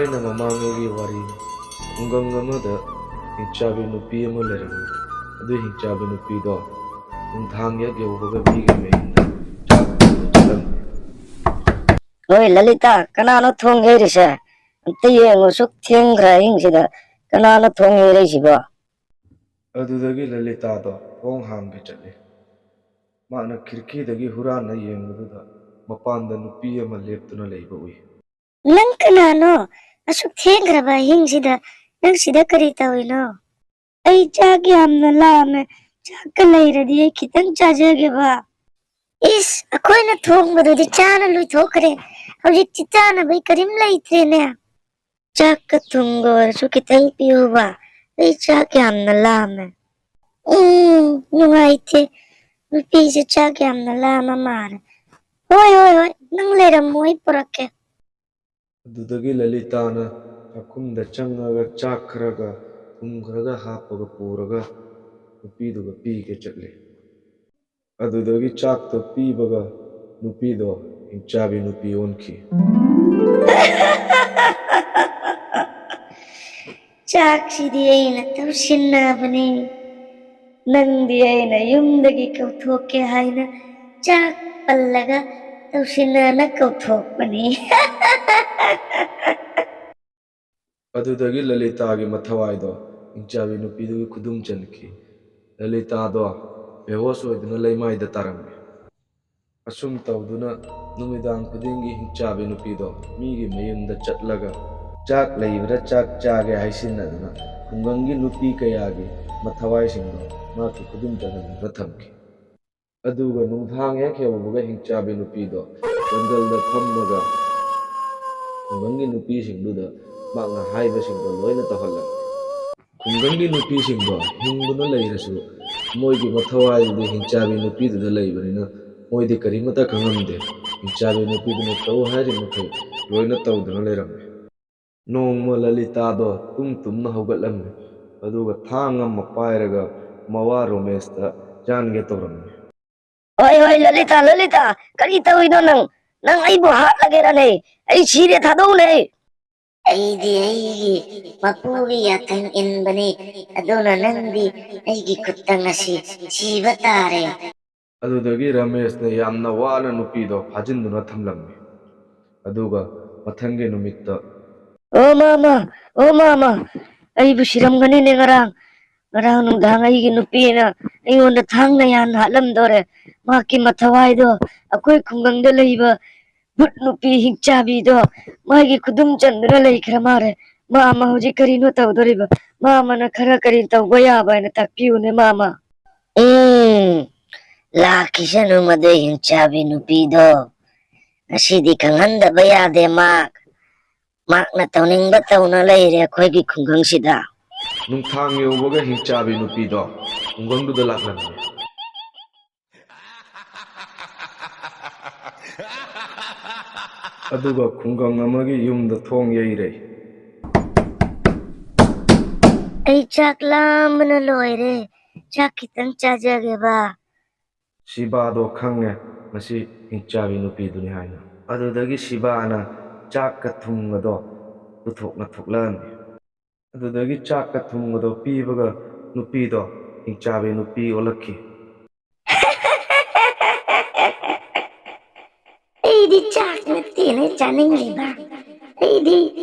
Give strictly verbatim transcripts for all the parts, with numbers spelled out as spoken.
ꯑꯩꯅ ꯃꯃꯥꯡꯉꯩꯒꯤ ꯋꯥꯔꯤꯅꯤ꯫ ꯈꯨꯡꯒꯪ ꯑꯃꯗ ꯍꯤꯡꯆꯥꯕꯤ ꯅꯨꯄꯤ ꯑꯃ ꯂꯩꯔꯝꯃꯤ꯫ ꯑꯗꯨ ꯍꯤꯡꯆꯥꯕꯤ ꯅꯨꯄꯤꯗꯣ ꯅꯨꯡꯗꯥꯡ ꯍꯦꯛ ꯌꯧꯕꯒ ꯃꯤꯒꯤ ꯃꯌꯨꯝꯗ ꯆꯥꯛ ꯊꯤꯕ ꯆꯠꯂꯝꯃꯤ꯫ ꯍꯣꯏ, ꯂꯂꯤꯇꯥ, ꯀꯅꯥꯅꯣ ꯊꯣꯡ ꯌꯩꯔꯤꯁꯦ? ꯑꯝꯇ ꯌꯦꯡꯉꯨ, ꯁꯨꯛ ꯊꯦꯡꯈ꯭ꯔ ꯑꯍꯤꯡꯁꯤꯗ ꯀꯅꯥꯅꯣ ꯊꯣꯡ ꯌꯩꯔꯛꯏꯁꯤꯕꯣ? ꯑꯗꯨꯗꯒꯤ ꯂꯂꯤꯇꯥꯗꯣ ꯊꯣꯡ ꯍꯥꯡꯒꯦ ꯆꯠꯂꯤ꯫ ꯃꯥꯅ ꯈꯤꯔꯀꯤꯗꯒꯤ ꯍꯨꯔꯥꯟꯅ ꯌꯦꯡꯕꯗꯨꯗ ꯃꯄꯥꯟꯗ ꯅꯨꯄꯤ ꯑꯃ ꯂꯦꯞꯇꯨꯅ ꯂꯩꯕ ꯎꯏ꯫ "ꯅꯪ ꯀꯅꯥꯅꯣ? ꯑꯁꯨꯛ ꯊꯦꯡꯈ꯭ꯔꯕ ꯑꯍꯤꯡꯁꯤꯗ ꯅꯪ ꯁꯤꯗ ꯀꯔꯤ ꯇꯧꯔꯤꯅꯣ?" "ꯑꯩ ꯆꯥꯛ ꯌꯥꯝꯅ ꯂꯥꯝꯃꯦ꯫ ꯆꯥꯛꯀ ꯂꯩꯔꯗꯤ ꯑꯩ ꯈꯤꯇꯪ ꯆꯥꯖꯒꯦꯕ꯫" "ꯏꯁ, ꯑꯩꯈꯣꯏꯅ ꯊꯣꯡꯕꯗꯨꯗꯤ ꯆꯥꯅ ꯂꯣꯏꯊꯣꯛꯈ꯭ꯔꯦ꯫ ꯍꯧꯖꯤꯛꯇꯤ ꯆꯥꯅꯕꯩ ꯀꯔꯤꯝ ꯂꯩꯇ꯭ꯔꯦꯅꯦ꯫ ꯆꯥꯛꯀ ꯊꯨꯝꯒ ꯑꯣꯏꯔꯁꯨ ꯈꯤꯇꯪ ꯄꯤꯌꯨꯕ꯫ ꯑꯩ ꯆꯥꯛ ꯌꯥꯝꯅ ꯂꯥꯝꯃꯦ꯫" ꯎꯝ, ꯅꯨꯡꯉꯥꯏꯇꯦ꯫ ꯅꯨꯄꯤꯁꯦ ꯆꯥꯛ ꯌꯥꯝꯅ ꯂꯥꯝꯃ ꯃꯥꯜꯂꯦ꯫ "ꯍꯣꯏ, ꯍꯣꯏ, ꯍꯣꯏ, ꯅꯪ ꯂꯩꯔꯝꯃꯣ, ꯑꯩ ꯄꯨꯔꯛꯀꯦ꯫" ꯑꯗꯨꯗꯒꯤ ꯂꯂꯤꯇꯥꯅ ꯆꯥꯛꯈꯨꯝꯗ ꯆꯪꯉꯒ ꯆꯥꯛ ꯈꯔꯒ ꯊꯨꯝ ꯈꯔꯒ ꯍꯥꯞꯄꯒ ꯄꯨꯔꯒ ꯅꯨꯄꯤꯗꯨꯒ ꯄꯤꯒꯦ ꯆꯠꯂꯤ꯫ ꯑꯗꯨꯗꯒꯤ ꯆꯥꯛꯇꯣ ꯄꯤꯕꯒ ꯅꯨꯄꯤꯗꯣ ꯍꯤꯡꯆꯥꯕꯤ ꯅꯨꯄꯤ ꯑꯣꯟꯈꯤ꯫ "ꯆꯥꯛꯁꯤꯗꯤ ꯑꯩꯅ ꯇꯧꯁꯤꯟꯅꯕꯅꯤ꯫ ꯅꯪꯗꯤ ꯑꯩꯅ ꯌꯨꯝꯗꯒꯤ ꯀꯧꯊꯣꯛꯀꯦ ꯍꯥꯏꯅ ꯆꯥꯛ ꯄꯜꯂꯒ ꯇꯧꯁꯤꯟꯅꯅ ꯀꯧꯊꯣꯛꯄꯅꯤ꯫" ꯑꯗꯨꯗꯒꯤ ꯂꯂꯤꯇꯥꯒꯤ ꯃꯊꯋꯥꯏꯗꯣ ꯍꯤꯡꯆꯥꯕꯤ ꯅꯨꯄꯤꯗꯨꯒꯤ ꯈꯨꯗꯨꯝ ꯆꯟꯈꯤ꯫ ꯂꯂꯤꯇꯥꯗꯣ ꯕꯦꯍꯣꯁ ꯑꯣꯏꯗꯨꯅ ꯂꯩꯃꯥꯏꯗ ꯇꯥꯔꯝꯃꯤ꯫ ꯑꯁꯨꯝ ꯇꯧꯗꯨꯅ ꯅꯨꯃꯤꯗꯥꯡ ꯈꯨꯗꯤꯡꯒꯤ ꯍꯤꯡꯆꯥꯕꯤ ꯅꯨꯄꯤꯗꯣ ꯃꯤꯒꯤ ꯃꯌꯨꯝꯗ ꯆꯠꯂꯒ ꯆꯥꯛ ꯂꯩꯕꯗ ꯆꯥꯛ ꯆꯥꯒꯦ ꯍꯥꯏꯁꯤꯟꯅꯗꯨꯅ ꯈꯨꯡꯒꯪꯒꯤ ꯅꯨꯄꯤ ꯀꯌꯥꯒꯤ ꯃꯊꯋꯥꯏꯁꯤꯡꯗꯣ ꯃꯍꯥꯛꯀꯤ ꯈꯨꯗꯨꯝ ꯆꯟꯍꯟꯗꯨꯅ ꯊꯝꯈꯤ꯫ ꯑꯗꯨꯒ ꯅꯨꯡꯗꯥꯡ ꯍꯦꯛ ꯌꯧꯕꯒ ꯍꯤꯡꯆꯥꯕꯤ ꯅꯨꯄꯤꯗꯣ ꯖꯪꯒꯜꯗ ꯐꯝꯃꯒ ꯈꯨꯡꯒꯪꯒꯤ ꯅꯨꯄꯤꯁꯤꯡꯗꯨꯗ ꯃꯍꯥꯛꯅ ꯍꯥꯏꯕꯁꯤꯡꯗꯣ ꯂꯣꯏꯅ ꯇꯧꯍꯜꯂꯝꯃꯤ꯫ ꯈꯨꯡꯒꯪꯒꯤ ꯅꯨꯄꯤꯁꯤꯡꯗꯣ ꯍꯤꯡꯗꯨꯅ ꯂꯩꯔꯁꯨ ꯃꯣꯏꯒꯤ ꯃꯊꯋꯥꯏꯗꯨꯗꯤ ꯍꯤꯡꯆꯥꯕꯤ ꯅꯨꯄꯤꯗꯨꯗ ꯂꯩꯕꯅꯤꯅ ꯃꯣꯏꯗꯤ ꯀꯔꯤꯃꯠꯇ ꯈꯪꯉꯝꯗꯦ꯫ ꯍꯤꯡꯆꯥꯕꯤ ꯅꯨꯄꯤꯗꯨꯅ ꯇꯧ ꯍꯥꯏꯔꯤꯕ ꯃꯈꯩ ꯂꯣꯏꯅ ꯇꯧꯗꯨꯅ ꯂꯩꯔꯝꯃꯤ꯫ ꯅꯣꯡꯃ ꯂꯂꯤꯇꯥꯗꯣ ꯇꯨꯝ ꯇꯨꯝꯅ ꯍꯧꯒꯠꯂꯝꯃꯤ꯫ ꯑꯗꯨꯒ ꯊꯥꯡ ꯑꯃ ꯄꯥꯏꯔꯒ ꯃꯋꯥ ꯔꯣꯃꯦꯁꯇ ꯌꯥꯟꯒꯦ ꯇꯧꯔꯝꯃꯤ꯫ "ꯍꯣꯏ, ꯍꯣꯏ, ꯂꯂꯤꯇꯥ, ꯂꯂꯤꯇꯥ, ꯀꯔꯤ ꯇꯧꯔꯤꯅꯣ ꯅꯪ? ꯅꯪ ꯑꯩꯕꯨ ꯍꯥꯠꯂꯒꯦꯔꯅꯦ? ꯑꯩ ꯁꯤꯔꯦ, ꯊꯥꯗꯧꯅꯦ꯫" ꯑꯩꯗꯤ ꯑꯩꯒꯤ ꯃꯄꯨꯒꯤ ꯌꯥꯊꯪ ꯏꯟꯕꯅꯤ, ꯑꯗꯨꯅ ꯅꯪꯗꯤ ꯑꯩꯒꯤ ꯈꯨꯠꯇ ꯉꯁꯤ ꯁꯤꯕ ꯇꯥꯔꯦ꯫ ꯑꯗꯨꯗꯒꯤ ꯔꯃꯦꯁꯅ ꯌꯥꯝꯅ ꯋꯥꯅ ꯅꯨꯄꯤꯗꯣ ꯐꯥꯖꯤꯟꯗꯨꯅ ꯊꯝꯂꯝꯃꯤ꯫ ꯑꯗꯨꯒ ꯃꯊꯪꯒꯤ ꯅꯨꯃꯤꯠꯇ, "ꯑꯣ ꯃꯥꯃ, ꯑꯣ ꯃꯥꯃ, ꯑꯩꯕꯨ ꯁꯤꯔꯝꯒꯅꯤꯅꯦ ꯉꯔꯥꯡ꯫ ꯉꯔꯥꯡ ꯅꯨꯡꯗꯥꯡ ꯑꯩꯒꯤ ꯅꯨꯄꯤꯅ ꯑꯩꯉꯣꯟꯗ ꯊꯥꯡꯅ ꯌꯥꯟ ꯍꯥꯠꯂꯝꯗꯣꯔꯦ꯫ ꯃꯍꯥꯛꯀꯤ ꯃꯊꯋꯥꯏꯗꯣ ꯑꯩꯈꯣꯏ ꯈꯨꯡꯒꯪꯗ ꯂꯩꯕ ꯚꯨꯠ ꯅꯨꯄꯤ ꯍꯤꯡꯆꯥꯕꯤꯗꯣ ꯃꯥꯒꯤ ꯈꯨꯗꯨꯝ ꯆꯟꯗꯨꯅ ꯂꯩꯈ꯭ꯔ ꯃꯥꯜꯂꯦ꯫ ꯃꯥꯃ ꯍꯧꯖꯤꯛ ꯀꯔꯤꯅꯣ ꯇꯧꯗꯣꯔꯤꯕ? ꯃꯥꯃꯅ ꯈꯔ ꯀꯔꯤ ꯇꯧꯕ ꯌꯥꯕ ꯍꯥꯏꯅ ꯇꯥꯛꯄꯤꯌꯨꯅꯦ ꯃꯥꯃ꯫" "ꯎꯝ, ꯂꯥꯛꯈꯤꯁꯅꯨ ꯃꯗꯨ ꯍꯤꯡꯆꯥꯕꯤ ꯅꯨꯄꯤꯗꯣ꯫ ꯉꯁꯤꯗꯤ ꯈꯪꯍꯟꯗꯕ ꯌꯥꯗꯦ ꯃꯥ꯫ ꯃꯍꯥꯛꯅ ꯇꯧꯅꯤꯡꯕ ꯇꯧꯅ ꯂꯩꯔꯦ ꯑꯩꯈꯣꯏꯒꯤ ꯈꯨꯡꯒꯪꯁꯤꯗ꯫" ꯅꯨꯡꯊꯥꯡ ꯌꯧꯕꯒ ꯍꯤꯡꯆꯥꯕꯤ ꯅꯨꯄꯤꯗꯣ ꯈꯨꯡꯒꯪꯗꯨꯗ ꯂꯥꯛꯂꯝꯃꯤ꯫ ꯑꯗꯨꯒ ꯈꯨꯡꯒꯪ ꯑꯃꯒꯤ ꯌꯨꯝꯗ ꯊꯣꯡ ꯌꯩꯔꯦ꯫ "ꯑꯩ ꯆꯥꯛ ꯂꯥꯝꯕꯅ ꯂꯣꯏꯔꯦ, ꯆꯥꯛ ꯈꯤꯇꯪ ꯆꯥꯖꯒꯦꯕ꯫" ꯁꯤꯕꯥꯗꯣ ꯈꯪꯉꯦ ꯃꯁꯤ ꯍꯤꯡꯆꯥꯕꯤ ꯅꯨꯄꯤꯗꯨꯅꯤ ꯍꯥꯏꯅ꯫ ꯑꯗꯨꯗꯒꯤ ꯁꯤꯕꯥꯅ ꯆꯥꯛꯀ ꯊꯨꯝꯒꯗꯣ ꯄꯨꯊꯣꯛꯅ ꯊꯣꯛꯂꯛꯑꯝꯃꯤ꯫ ꯑꯗꯨꯗꯒꯤ ꯆꯥꯛꯀ ꯊꯨꯝꯒꯗꯣ ꯄꯤꯕꯒ ꯅꯨꯄꯤꯗꯣ ꯍꯤꯡꯆꯥꯕꯤ ꯅꯨꯄꯤ ꯑꯣꯜꯂꯛꯈꯤ꯫ "ꯑꯩꯗꯤ ꯆꯥꯛ ꯅꯠꯇꯦꯅꯦ ꯆꯥꯅꯤꯡꯂꯤꯕ, ꯑꯩꯗꯤ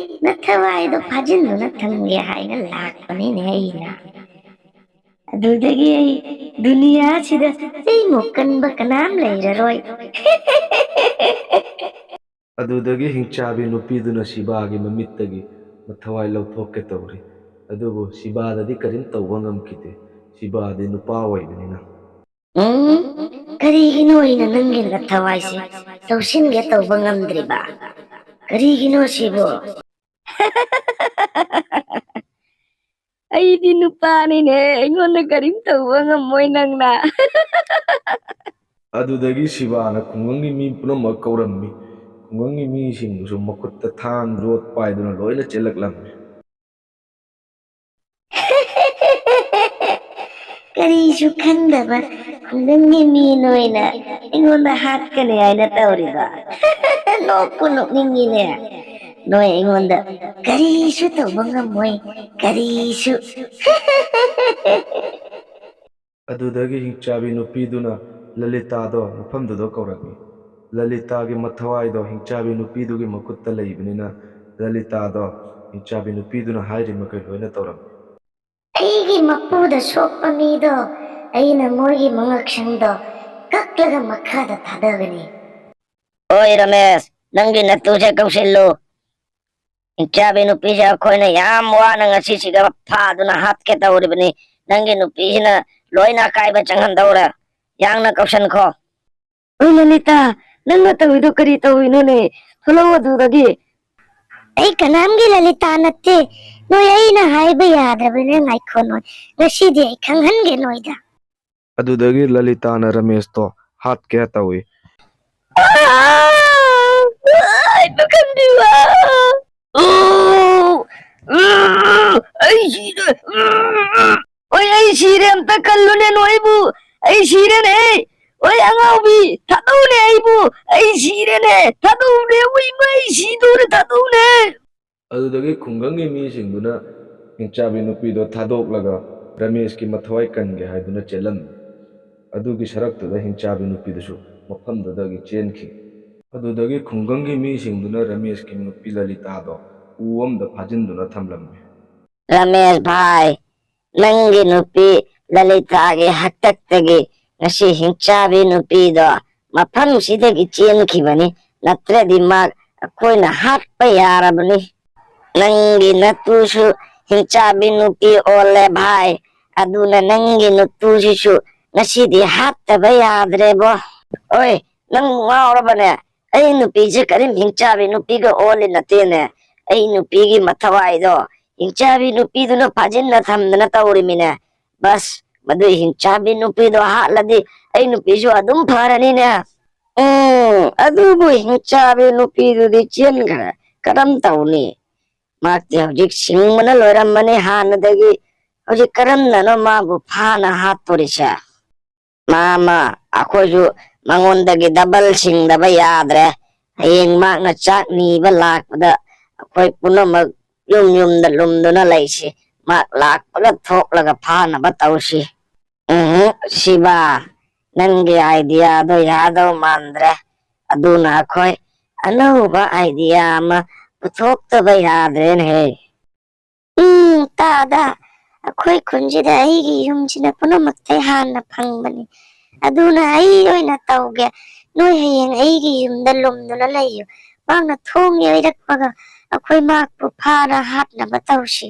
ꯅꯊꯋꯥꯏꯗꯣ ꯐꯥꯖꯤꯟꯗꯨꯅ ꯊꯝꯒꯦ ꯍꯥꯏꯅ ꯂꯥꯛꯄꯅꯤꯅꯦ ꯑꯩꯅ꯫ ꯑꯗꯨꯗꯒꯤ ꯑꯩ ꯗꯨꯅꯤꯌꯥꯁꯤꯗ ꯑꯩꯃꯨꯛ ꯀꯟꯕ ꯀꯅꯥꯝ ꯂꯩꯔꯔꯣꯏ꯫" ꯑꯗꯨꯗꯒꯤ ꯍꯤꯡꯆꯥꯕꯤ ꯅꯨꯄꯤꯗꯨꯅ ꯁꯤꯕꯥꯒꯤ ꯃꯃꯤꯠꯇꯒꯤ ꯃꯊꯋꯥꯏ ꯂꯧꯊꯣꯛꯀꯦ ꯇꯧꯔꯤ꯫ ꯑꯗꯨꯕꯨ ꯁꯤꯕꯥꯗꯗꯤ ꯀꯔꯤꯝ ꯇꯧꯕ ꯉꯝꯈꯤꯗꯦ꯫ ꯁꯤꯕꯥꯗꯤ ꯅꯨꯄꯥ ꯑꯣꯏꯕꯅꯤꯅ꯫ "ꯎꯝ, ꯀꯔꯤꯒꯤꯅꯣ ꯑꯩꯅ ꯅꯪꯒꯤ ꯅꯊꯋꯥꯏꯁꯦ ꯂꯧꯁꯤꯟꯒꯦ ꯇꯧꯕ ꯉꯝꯗ꯭ꯔꯤꯕ? ꯀꯔꯤꯒꯤꯅꯣ ꯁꯤꯕꯨ?" "ꯑꯩꯗꯤ ꯅꯨꯄꯥꯅꯤꯅꯦ, ꯑꯩꯉꯣꯟꯗ ꯀꯔꯤꯝ ꯇꯧꯕ ꯉꯝꯃꯣꯏ ꯅꯪꯅ꯫" ꯑꯗꯨꯗꯒꯤ ꯁꯤꯕꯥꯅ ꯈꯨꯡꯒꯪꯒꯤ ꯃꯤ ꯄꯨꯝꯅꯃꯛ ꯀꯧꯔꯝꯃꯤ꯫ ꯈꯨꯡꯒꯪꯒꯤ ꯃꯤꯁꯤꯡꯗꯨꯁꯨ ꯃꯈꯨꯠꯇ ꯊꯥꯡ ꯌꯣꯠ ꯄꯥꯏꯗꯨꯅ ꯂꯣꯏꯅ ꯆꯦꯜꯂꯛꯂꯝꯃꯤ꯫ "ꯀꯔꯤꯁꯨ ꯈꯪꯗꯕ ꯈꯨꯡꯒꯪꯒꯤ ꯃꯤ ꯅꯣꯏꯅ ꯑꯩꯉꯣꯟꯗ ꯍꯥꯠꯀꯅꯤ ꯍꯥꯏꯅ ꯇꯧꯔꯤꯕ? ꯅꯣꯛꯄꯨ ꯅꯣꯛꯅꯤꯡꯉꯤꯅꯦ꯫ ꯅꯣꯏ ꯑꯩꯉꯣꯟꯗ ꯀꯔꯤꯁꯨ ꯇꯧꯕ ꯉꯝꯃꯣꯏ, ꯀꯔꯤꯁꯨ꯫ ꯑꯗꯨꯗꯒꯤ ꯍꯤꯡꯆꯥꯕꯤ ꯅꯨꯄꯤꯗꯨꯅ ꯂꯂꯤꯇꯥꯗꯣ ꯃꯐꯝꯗꯨꯗ ꯀꯧꯔꯛꯏ꯫ ꯂꯂꯤꯇꯥꯒꯤ ꯃꯊꯋꯥꯏꯗꯣ ꯍꯤꯡꯆꯥꯕꯤ ꯅꯨꯄꯤꯗꯨꯒꯤ ꯃꯈꯨꯠꯇ ꯂꯩꯕꯅꯤꯅ, ꯂꯂꯤꯇꯥꯗꯣ ꯍꯤꯡꯆꯥꯕꯤ ꯅꯨꯄꯤꯗꯨꯅ ꯍꯥꯏꯔꯤ ꯃꯈꯩ ꯂꯣꯏꯅ ꯇꯧꯔꯝꯃꯤ꯫ ꯑꯩꯒꯤ ꯃꯄꯨꯗ ꯁꯣꯛꯄ ꯃꯤꯗꯣ, ꯑꯩꯅ ꯃꯣꯏꯒꯤ ꯃꯉꯛꯁꯝꯗꯣ ꯀꯛꯂꯒ ꯃꯈꯥꯗ ꯊꯥꯗꯒꯅꯤ꯫ ꯑꯣꯏ ꯔꯃꯦꯁ, ꯅꯪꯒꯤ ꯅꯇꯨꯁꯦ ꯀꯧꯁꯤꯜꯂꯨ꯫ ꯍꯤꯡꯆꯥꯕꯤ ꯅꯨꯄꯤꯁꯦ ꯑꯩꯈꯣꯏꯅ ꯌꯥꯝ ꯋꯥꯅ ꯉꯁꯤꯁꯤꯒ ꯐꯥꯗꯨꯅ ꯍꯥꯠꯀꯦ ꯇꯧꯔꯤꯕꯅꯤ꯫ ꯅꯪꯒꯤ ꯅꯨꯄꯤꯁꯤꯅ ꯂꯣꯏꯅ ꯑꯀꯥꯏꯕ ꯆꯪꯍꯟꯗꯧꯔꯦ꯫ ꯌꯥꯡꯅ ꯀꯧꯁꯟꯈꯣ꯫ ꯑꯣꯏ ꯂꯂꯤꯇꯥ, ꯅꯪꯅ ꯇꯧꯔꯤꯗꯣ ꯀꯔꯤ ꯇꯧꯔꯤꯅꯣꯅꯦ? ꯊꯣꯛꯂꯛꯑꯣ ꯑꯗꯨꯗꯒꯤ꯫ ꯑꯩ ꯀꯅꯥꯝꯒꯤ ꯂꯂꯤꯇꯥ ꯅꯠꯇꯦ꯫ ꯅꯣꯏ, ꯑꯩꯅ ꯍꯥꯏꯕ ꯌꯥꯗ꯭ꯔꯕꯅꯤꯅ ꯉꯥꯏꯈꯣ ꯅꯣꯏ꯫ ꯉꯁꯤꯗꯤ ꯑꯩ ꯈꯪꯍꯟꯒꯦ ꯅꯣꯏꯗ꯫ ꯑꯗꯨꯗꯒꯤ ꯂꯂꯤꯇꯥꯅ ꯔꯃꯦꯁꯇꯣ ꯍꯥꯠꯀꯦ ꯇꯧꯏ꯫ ꯑꯥ! ꯑꯩ ꯄꯥꯈꯪꯗꯤ ꯋꯥ! ꯑꯣ! ꯑꯥ! ꯑꯩ ꯁꯤꯔꯦ! ꯑꯣꯏ, ꯑꯩ ꯁꯤꯔꯦ, ꯑꯝꯇ ꯀꯜꯂꯨꯅꯦ ꯅꯣꯏꯕꯨ! ꯑꯩ ꯁꯤꯔꯦꯅꯦ! ꯑꯣꯏ, ꯑꯉꯥꯎꯕꯤ! ꯊꯥꯗꯧꯅꯦ ꯑꯩꯕꯨ! ꯑꯩ ꯁꯤꯔꯦꯅꯦ! ꯊꯥꯗꯧꯅꯦ! ꯑꯣꯏ, ꯏꯃꯥ, ꯑꯩ ꯁꯤꯗꯣꯔꯦ! ꯊꯥꯗꯧꯅꯦ! ꯑꯗꯨꯗꯒꯤ ꯈꯨꯡꯒꯪꯒꯤ ꯃꯤꯁꯤꯡꯗꯨꯅ ꯍꯤꯡꯆꯥꯕꯤ ꯅꯨꯄꯤꯗꯣ ꯊꯥꯗꯣꯛꯂꯒ ꯔꯃꯦꯁꯀꯤ ꯃꯊꯋꯥꯏ ꯀꯟꯒꯦ ꯍꯥꯏꯗꯨꯅ ꯆꯦꯜꯂꯝꯃꯤ꯫ ꯑꯗꯨꯒꯤ ꯁꯔꯛꯇꯨꯗ ꯍꯤꯡꯆꯥꯕꯤ ꯅꯨꯄꯤꯗꯨꯁꯨ ꯃꯐꯝꯗꯨꯗꯒꯤ ꯆꯦꯟꯈꯤ꯫ ꯑꯗꯨꯗꯒꯤ ꯈꯨꯡꯒꯪꯒꯤ ꯃꯤꯁꯤꯡꯗꯨꯅ ꯔꯃꯦꯁꯀꯤ ꯅꯨꯄꯤ ꯂꯂꯤꯇꯥꯗꯣ ꯎ ꯑꯃꯗ ꯐꯥꯖꯤꯟꯗꯨꯅ ꯊꯝꯂꯝꯃꯤ꯫ ꯔꯃꯦꯁ ꯚꯥꯏ, ꯅꯪꯒꯤ ꯅꯨꯄꯤ ꯂꯂꯤꯇꯥꯒꯤ ꯍꯥꯛꯇꯛꯇꯒꯤ ꯉꯁꯤ ꯍꯤꯡꯆꯥꯕꯤ ꯅꯨꯄꯤꯗꯣ ꯃꯐꯝꯁꯤꯗꯒꯤ ꯆꯦꯟꯈꯤꯕꯅꯤ, ꯅꯠꯇ꯭ꯔꯗꯤ ꯃꯥ ꯑꯩꯈꯣꯏꯅ ꯍꯥꯠꯄ ꯌꯥꯔꯕꯅꯤ꯫ ꯅꯪꯒꯤ ꯅꯇꯨꯁꯨ ꯍꯤꯡꯆꯥꯕꯤ ꯅꯨꯄꯤ ꯑꯣꯜꯂꯦ ꯚꯥꯏ, ꯑꯗꯨꯅ ꯅꯪꯒꯤ ꯅꯇꯨꯁꯤꯁꯨ ꯉꯁꯤꯗꯤ ꯍꯥꯠꯇꯕ ꯌꯥꯗ꯭ꯔꯦꯕꯣ꯫ ꯑꯣꯏ, ꯅꯪ ꯉꯥꯎꯔꯕꯅꯦ? ꯑꯩ ꯅꯨꯄꯤꯁꯦ ꯀꯔꯤꯝ ꯍꯤꯡꯆꯥꯕꯤ ꯅꯨꯄꯤꯒ ꯑꯣꯜꯂꯤ ꯅꯠꯇꯦꯅꯦ꯫ ꯑꯩ ꯅꯨꯄꯤꯒꯤ ꯃꯊꯋꯥꯏꯗꯣ ꯍꯤꯡꯆꯥꯕꯤ ꯅꯨꯄꯤꯗꯨꯅ ꯐꯥꯖꯤꯟꯅ ꯊꯝꯗꯅ ꯇꯧꯔꯤꯃꯤꯅꯦ꯫ ꯕꯁ, ꯃꯗꯨ ꯍꯤꯡꯆꯥꯕꯤ ꯅꯨꯄꯤꯗꯣ ꯍꯥꯠꯂꯗꯤ ꯑꯩ ꯅꯨꯄꯤꯁꯨ ꯑꯗꯨꯝ ꯐꯔꯅꯤꯅꯦ꯫ ꯎꯝ, ꯑꯗꯨꯕꯨ ꯍꯤꯡꯆꯥꯕꯤ ꯅꯨꯄꯤꯗꯨꯗꯤ ꯆꯦꯟꯈ꯭ꯔꯦ꯫ ꯀꯔꯝ ꯇꯧꯅꯤ? ꯃꯍꯥꯛꯇꯤ ꯍꯧꯖꯤꯛ ꯁꯤꯡꯕꯅ ꯂꯣꯏꯔꯝꯃꯅꯤ ꯍꯥꯟꯅꯗꯒꯤ꯫ ꯍꯧꯖꯤꯛ ꯀꯔꯝꯅꯅꯣ ꯃꯥꯕꯨ ꯐꯥꯅ ꯍꯥꯠꯇꯣꯔꯤꯁꯦ? ꯃꯥꯃ, ꯑꯩꯈꯣꯏꯁꯨ ꯃꯉꯣꯟꯗꯒꯤ ꯗꯕꯜ ꯁꯤꯡꯗꯕ ꯌꯥꯗ꯭ꯔꯦ꯫ ꯍꯌꯦꯡ ꯃꯍꯥꯛꯅ ꯆꯥꯛ ꯅꯤꯕ ꯂꯥꯛꯄꯗ ꯑꯩꯈꯣꯏ ꯄꯨꯝꯅꯃꯛ ꯌꯨꯝ ꯌꯨꯝꯗ ꯂꯨꯝꯗꯨꯅ ꯂꯩꯁꯤ꯫ ꯃꯍꯥꯛ ꯂꯥꯛꯄꯒ ꯊꯣꯛꯂꯒ ꯐꯥꯅꯕ ꯇꯧꯁꯤ꯫ ꯎꯝ, ꯁꯤꯕꯥ, ꯅꯪꯒꯤ ꯑꯥꯏꯗꯤꯌꯥꯗꯣ ꯌꯥꯗꯧ ꯃꯥꯟꯗ꯭ꯔꯦ꯫ ꯑꯗꯨꯅ ꯑꯩꯈꯣꯏ ꯑꯅꯧꯕ ꯑꯥꯏꯗꯤꯌꯥ ꯑꯃ ꯄꯨꯊꯣꯛꯇꯕ ꯌꯥꯗ꯭ꯔꯦꯅꯦꯍꯦ꯫ ꯎꯝ, ꯇꯥꯗ, ꯑꯩꯈꯣꯏ ꯈꯨꯟꯁꯤꯗ ꯑꯩꯒꯤ ꯌꯨꯝꯁꯤꯅ ꯄꯨꯝꯅꯃꯛꯇꯩ ꯍꯥꯟꯅ ꯐꯪꯕꯅꯤ꯫ ꯑꯗꯨꯅ ꯑꯩ ꯑꯣꯏꯅ ꯇꯧꯒꯦ꯫ ꯅꯣꯏ ꯍꯌꯦꯡ ꯑꯩꯒꯤ ꯌꯨꯝꯗ ꯂꯨꯝꯗꯨꯅ ꯂꯩꯌꯨ꯫ ꯃꯍꯥꯛꯅ ꯊꯣꯡ ꯌꯩꯔꯛꯄꯒ ꯑꯩꯈꯣꯏ ꯃꯍꯥꯛꯄꯨ ꯐꯥꯅ ꯍꯥꯠꯅꯕ ꯇꯧꯁꯤ꯫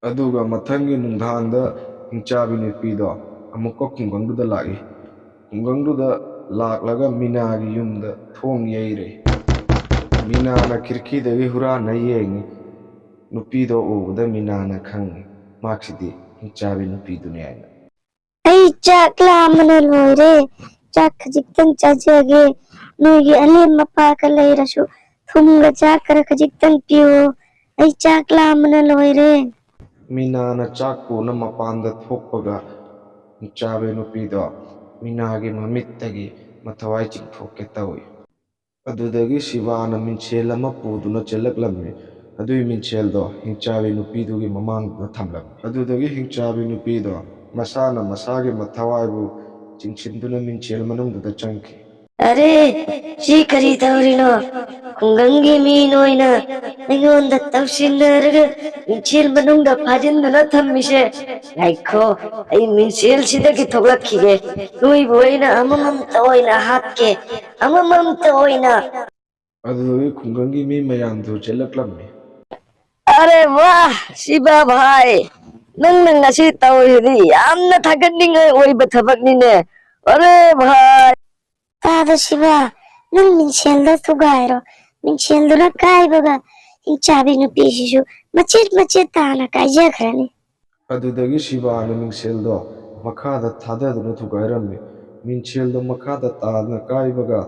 ꯑꯗꯨꯒ ꯃꯊꯪꯒꯤ ꯅꯨꯡꯗꯥꯡꯗ ꯍꯤꯡꯆꯥꯕꯤ ꯅꯨꯄꯤꯗꯣ ꯑꯃꯨꯛꯀ ꯈꯨꯡꯒꯪꯗꯨꯗ ꯂꯥꯛꯏ꯫ ꯈꯨꯡꯒꯪꯗꯨꯗ ꯂꯥꯛꯂꯒ ꯃꯤꯅꯥꯒꯤ ꯌꯨꯝꯗ ꯊꯣꯡ ꯌꯩꯔꯦ꯫ ꯃꯤꯅꯥꯅ ꯈꯤꯔꯀꯤꯗꯒꯤ ꯍꯨꯔꯥꯟꯅ ꯌꯦꯡꯉꯤ꯫ ꯅꯨꯄꯤꯗꯣ ꯎꯕꯗ ꯃꯤꯅꯥꯅ ꯈꯪꯉꯤ, ꯃꯍꯥꯛꯁꯤꯗꯤ ꯍꯤꯡꯆꯥꯕꯤ ꯅꯨꯄꯤꯗꯨꯅꯤ ꯍꯥꯏꯅ꯫ ꯑꯩ ꯆꯥꯛ ꯂꯥꯝꯕꯅ ꯂꯣꯏꯔꯦ꯫ ꯆꯥꯛ ꯈꯖꯤꯛꯇꯪ ꯆꯥꯖꯒꯦ꯫ ꯅꯣꯏꯒꯤ ꯑꯂꯦꯝ ꯑꯄꯥꯒ ꯂꯩꯔꯁꯨ ꯊꯨꯝꯒ ꯆꯥꯛ ꯈꯔ ꯈꯖꯤꯛꯇꯪ ꯄꯤꯌꯨ꯫ ꯑꯩ ꯆꯥꯛ ꯂꯥꯝꯕꯅ ꯂꯣꯏꯔꯦ꯫ ꯃꯤꯅꯥꯅ ꯆꯥꯛ ꯄꯨꯅ ꯃꯄꯥꯟꯗ ꯊꯣꯛꯄꯒ ꯍꯤꯡꯆꯥꯕꯤ ꯅꯨꯄꯤꯗꯣ ꯃꯤꯅꯥꯒꯤ ꯃꯃꯤꯠꯇꯒꯤ ꯃꯊꯋꯥꯏ ꯆꯤꯡꯊꯣꯛꯀꯦ ꯇꯧꯏ꯫ ꯑꯗꯨꯗꯒꯤ ꯁꯤꯕꯥꯅ ꯃꯤꯡꯁꯦꯜ ꯑꯃ ꯄꯨꯗꯨꯅ ꯆꯦꯜꯂꯛꯂꯝꯃꯤ꯫ ꯑꯗꯨꯒꯤ ꯃꯤꯡꯁꯦꯜꯗꯣ ꯍꯤꯡꯆꯥꯕꯤ ꯅꯨꯄꯤꯗꯨꯒꯤ ꯃꯃꯥꯡꯗꯨꯗ ꯊꯝꯂꯝꯃꯤ꯫ ꯑꯗꯨꯗꯒꯤ ꯍꯤꯡꯆꯥꯕꯤ ꯅꯨꯄꯤꯗꯣ ꯃꯁꯥꯅ ꯃꯁꯥꯒꯤ ꯃꯊꯋꯥꯏꯕꯨ ꯆꯤꯡꯁꯤꯟꯗꯨꯅ ꯃꯤꯡꯁꯦꯜ ꯃꯅꯨꯡꯗꯨꯗ ꯆꯪꯈꯤ꯫ ꯑꯔꯦ, ꯁꯤ ꯀꯔꯤ ꯇꯧꯔꯤꯅꯣ? ꯈꯨꯡꯒꯪꯒꯤ ꯃꯤ ꯅꯣꯏꯅ ꯑꯩꯉꯣꯟꯗ ꯇꯧꯁꯤꯟꯅꯔꯒ ꯃꯤꯡꯁꯦꯜ ꯃꯅꯨꯡꯗ ꯐꯥꯖꯤꯟꯗꯨꯅ ꯊꯝꯃꯤꯁꯦ꯫ ꯉꯥꯏꯈꯣ, ꯑꯩ ꯃꯤꯡꯁꯦꯜꯁꯤꯗꯒꯤ ꯊꯣꯛꯂꯛꯈꯤꯒꯦ꯫ ꯅꯣꯏꯕꯨ ꯑꯩꯅ ꯑꯃꯃꯝꯇ ꯑꯣꯏꯅ ꯍꯥꯠꯀꯦ, ꯑꯃꯃꯝꯇ ꯑꯣꯏꯅ꯫ ꯑꯗꯨꯗꯒꯤ ꯈꯨꯡꯒꯪꯒꯤ ꯃꯤ ꯃꯌꯥꯝꯗꯨ ꯆꯦꯜꯂꯛꯂꯝꯃꯤ꯫ ꯑꯔꯦ ꯋꯥ, ꯁꯤꯕꯥ ꯚꯥꯏ, ꯅꯪꯅ ꯉꯁꯤ ꯇꯧꯔꯤꯁꯤꯗꯤ ꯌꯥꯝꯅ ꯊꯥꯒꯠꯅꯤꯡꯉꯥꯏ ꯑꯣꯏꯕ ꯊꯕꯛꯅꯤꯅꯦ꯫ ꯑꯔꯦ ꯚꯥꯏ꯫ ꯇꯥꯗ ꯁꯤꯕꯥ, ꯅꯪ ꯃꯤꯡꯁꯦꯜꯗꯣ ꯊꯨꯒꯥꯏꯔꯣ꯫ ꯃꯤꯡꯁꯦꯜꯗꯨꯅ ꯀꯥꯏꯕꯒ ꯍꯤꯡꯆꯥꯕꯤ ꯅꯨꯄꯤꯁꯤꯁꯨ ꯃꯆꯦꯠ ꯃꯆꯦꯠ ꯇꯥꯅ ꯀꯥꯏꯖꯈ꯭ꯔꯅꯤ꯫ ꯑꯗꯨꯗꯒꯤ ꯁꯤꯕꯥꯅ ꯃꯤꯡꯁꯦꯜꯗꯣ ꯃꯈꯥꯗ ꯊꯥꯗꯗꯨꯅ ꯊꯨꯒꯥꯏꯔꯝꯃꯤ꯫ ꯃꯤꯡꯁꯦꯜꯗꯣ ꯃꯈꯥꯗ ꯇꯥꯗꯨꯅ ꯀꯥꯏꯕꯒ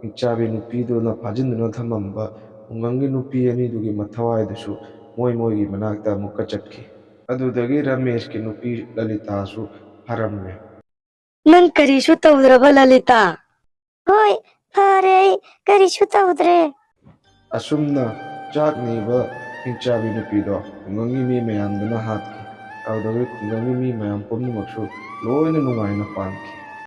ꯍꯤꯡꯆꯥꯕꯤ ꯅꯨꯄꯤꯗꯨꯅ ꯐꯥꯖꯤꯟꯗꯨꯅ ꯊꯝꯃꯝꯕ ꯈꯨꯡꯒꯪꯒꯤ ꯅꯨꯄꯤ ꯑꯅꯤꯗꯨꯒꯤ ꯃꯊꯋꯥꯏꯗꯨꯁꯨ ꯃꯣꯏ ꯃꯣꯏꯒꯤ ꯃꯅꯥꯛꯇ ꯑꯃꯨꯛꯀ ꯆꯠꯈꯤ꯫ ꯑꯗꯨꯗꯒꯤ ꯔꯃꯦꯁꯀꯤ ꯅꯨꯄꯤ ꯂꯂꯤꯇꯥꯁꯨ ꯐꯔꯝꯃꯦ꯫ ꯅꯪ ꯀꯔꯤꯁꯨ ꯇꯧꯗ꯭ꯔꯕ, ꯂꯂꯤꯇꯥ? ꯍꯣꯏ, ꯐꯔꯦ, ꯑꯩ ꯀꯔꯤꯁꯨ ꯇꯧꯗ꯭ꯔꯦ꯫ ꯑꯁꯨꯝꯅ ꯆꯥꯛ ꯅꯤꯕ ꯍꯤꯡꯆꯥꯕꯤ ꯅꯨꯄꯤꯗꯣ ꯈꯨꯡꯒꯪꯒꯤ ꯃꯤ ꯃꯌꯥꯝꯗꯨꯅ ꯍꯥꯠꯈꯤ꯫ ꯑꯗꯨꯗꯒꯤ ꯈꯨꯡꯒꯪꯒꯤ ꯃꯤ ꯃꯌꯥꯝ ꯄꯨꯝꯅꯃꯛꯁꯨ ꯂꯣꯏꯅ ꯅꯨꯡꯉꯥꯏꯅ ꯄꯥꯟꯈꯤ꯫